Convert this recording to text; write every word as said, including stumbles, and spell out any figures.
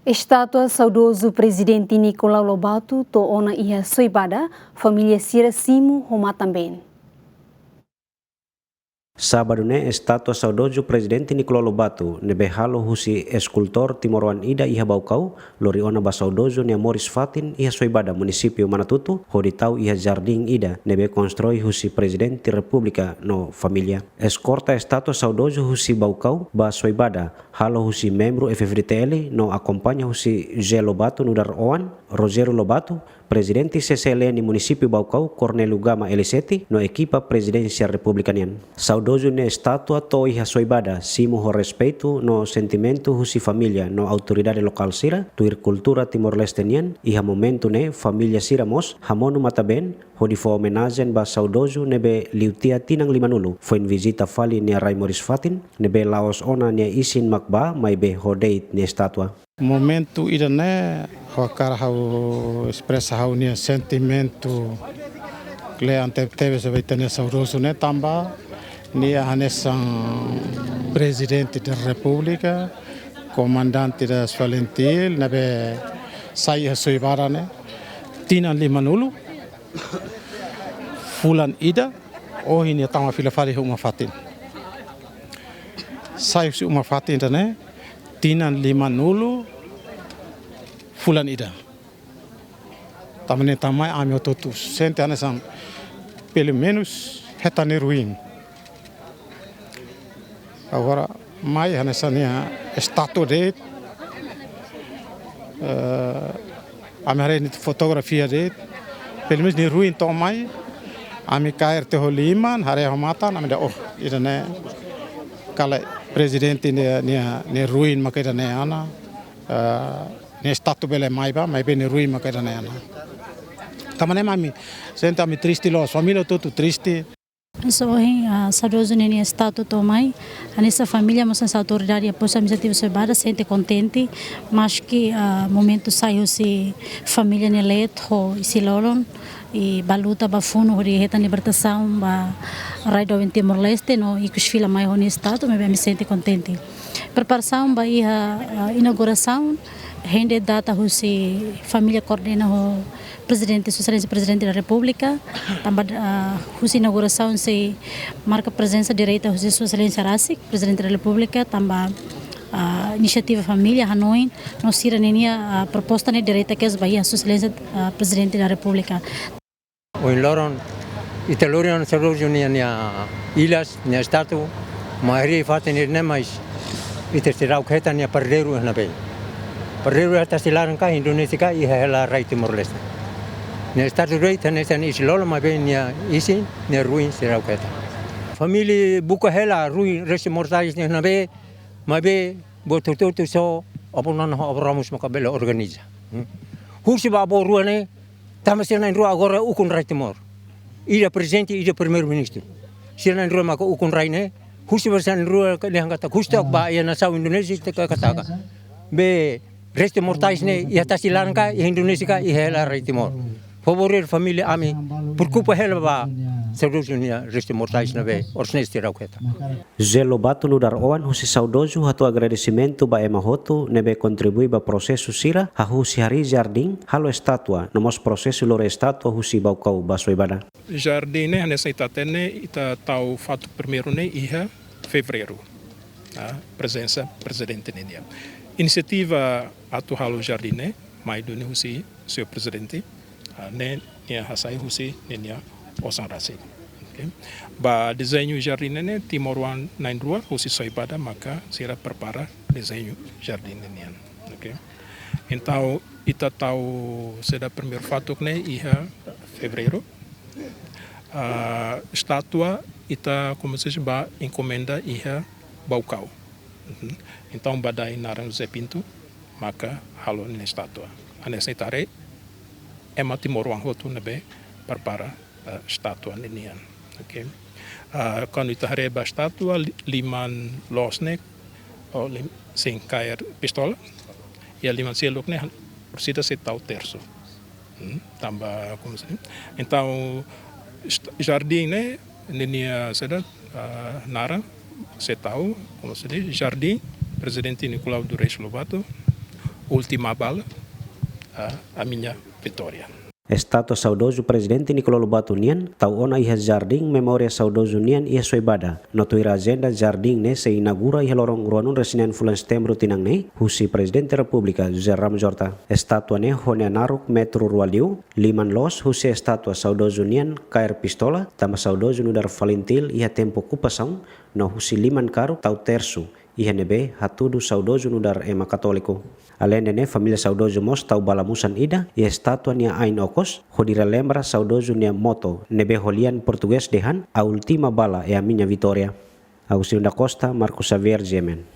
Estátua saudozu Prezidente Nicolau Lobato to'o ona iha Soibada, família sira simu ho matan-been. Sábadu ne'e, estátua saudozu Prezidente Nicolau Lobato, ne'ebé halo husi eskultór timoroan ida iha Baucau, lori ona ba saudozu nia moris-fatin iha Soibada, munisípiu Manatuto, hodi tau iha jardín ida ne'ebé konstrui husi Prezidente Repúblika no família. Eskorta estátua saudozu husi Baucau ba Soibada, halo husi membru F F D T L no akompaña husi José Lobato nu'udar oan, Rogério Lobato, Prezidente C C L N munisípiu Baucau, Cornélio Gama L sete, no ekipa Prezidénsia Repúblika nian. Saudozu nia estátua to'o iha Soibada, simu ho respeitu no sentimentu husi família no autoridade lokál sira, tuir kultura Timor-Leste nian. Iha momentu ne'e, família sira mós hamonu matan-been, hodi fó omenajen ba saudozu ne'ebé liu tiha tinan limanulu, foin vizita fali nia rai moris-fatin, ne'ebé la'ós ona nia isin mak bá, maibé ho de'it nia estátua. Momentu ida-ne'e, ha'u hakarak ha'u espresa ha'u-nia sentimentu kle'an tebetebes ba ita-nia saudozu ne'e tanba nia hanesan Prezidente da Repúblika, Komandante das Falintil, ne'ebé sai iha Soibada ne'e tinan limanulu, fulan ida, ohin nia tama fila fali iha uma-fatin. Sai husi uma-fatin ida-ne'e tinan limanulu, fulan ida. Tanba ne'e tama mai ami hotu-hotu sente hanesan, pelumenus, hetan nia ruin. Agora mai hanesan nia estátua de'it, eh, ami haree nia fotografia de'it, pelumenus nia ruin to'o mai, ami kaer tiha ho liman, haree ho matan, ami dehan, oh, ida-ne'e kala Prezidente nia, nia, nia ruin maka ida-ne'e ona, eh, nia estátua bele mai bá, maibé nia ruin maka ida-ne'e ona. Tanba ne'e mak ami sente ami triste loos, família hotu-hotu triste. So, ohin, ah, saudozu ninia estátua to'o mai, hanesan família mós hanesan autoridade apoiu Administrativu Soibada sente kontente, maski, ah, momentu sai husi família nia leet ho isin-lolon, i bá luta, bá funu hodi hetan libertasaun ba rai doben Timor-Leste, no ikus fila mai ho nia estátua, maibé ami sente kontente. Preparasaun ba iha, ah, inaugurasaun, hende data husi família koordena ho Prezidente, Sua Exelénsia Prezidente da Repúblika, tanba, ah, husi inaugurasaun sei marka prezensa direta husi Sua Exelénsia rasik, Prezidente da Repúblika, tanba, ah, inisiativa família hanoin, no sira ninia, ah, proposta ne'e direta kedas ba iha Sua Exelénsia, ah, Prezidente da Repúblika. Ohin loron, ita lori ona saudozu nia, nia ilas, nia estátua, mai haree fatin ne'e, mais ita seidauk hetan nia paredeiru iha ne'ebé. Paredeiru iha tasi laran ka, Indonézia ka, iha hela rai Timor-Leste. Nia estátua de'it hanesan isin-lolon, maibé nia isin, nia ruin seidauk hetan. Família buka hela ruin, restos mortais iha ne'ebé, maibé buat hotu-hotu só Abu Nana ho Abu Ramos maka bele organiza. Hmm. Husi ba avó rua ne'e, tanba sira na'in-rua agora ukun rai Timor. Ida Prezidente, ida Primeiru-Ministru. Sira na'in-rua maka ukun rai ne'e, husi ba sira na'in-rua ka lian katak, husi ba iha nasaun Indonézia te ka katak. Be restos mortais ne'e, iha tasi laran ka, iha Indonézia ka, iha hela rai Timor. Favór família ami, preokupa hela ba saudozu nia restos mortais ne'ebé, oras ne'e seidauk hetan. José Lobato nu'udar oan husi saudozu hato'o agradesimentu ba ema hotu ne'ebé kontribui ba prosesu sira, hahú husi harii jardín, halo estátua, no mós prosesu lori estátua husi Baucau ba Soibada. Jardín ne'e, hanesan ita hatene, ita tau fatuk primeiru ne'e iha Fevereiru. Ah, prezensa Prezidente ninian. Inisiativa atu halo jardín ne'e, mai duni husi Señór Prezidente, ah, ne'e nia hasai husi ninia osan rasik. Oke. Ba dezeñu jardín ne'e, timoroan na'in-rua husi Soibada maka sira prepara dezeñu jardín ninian. Oke. Entaun, ita tau saida, primeiru fatuk ne'e iha Fevereiru. Ah, estátua ita komesa ba enkomenda iha Baucau. Mhm. Entaun, badai naran José Pinto maka halo nia estátua. Hanesan ita haree, ema timoroan hotu ne'ebé prepara, eh, estátua ninian. Oke. Ah, kuandu ita haree ba estátua li-, liman loos ne'e, oh, lim-, sei kaer pistola, iha liman seluk ne'e, orsida sei tau tersu. Hmm, tanba, como se diz? Entaun, est-, jardín ne'e, ninia saida, ah, naran, sei tau, como se diz, Jardim Presidente Nicolau dos Reis Lobato, Última bala, a, a minha vitória. Estátua saudozu Prezidente Nicolau Lobato nian tau ona iha Jardín Memória Saudozu nian iha Soibada, no tuir ajenda jardín ne'e sei inaugura iha loron ruanulu-resin-neen fulan Setembru tinan ne'e, husi Prezidente Repúblika José Ramos Horta. Estátua ne'e ho nia naruk metru rua liu, liman loos husi estátua saudozu nian kaer pistola, tanba saudozu nu'udar Falintil iha tempu okupasaun, no husi liman karuk tau tersu, iha ne'ebé hatudu saudozu nu'udar ema katóliku. Aleinde ne'e, família saudozu mós tau bala musan ida iha estátua nia ain okos, hodi relembra saudozu nia moto, ne'ebé ho lian portugés dehan: "A última bala é a minha vitória." Agostinho da Costa, Marcos Xavier, G M N.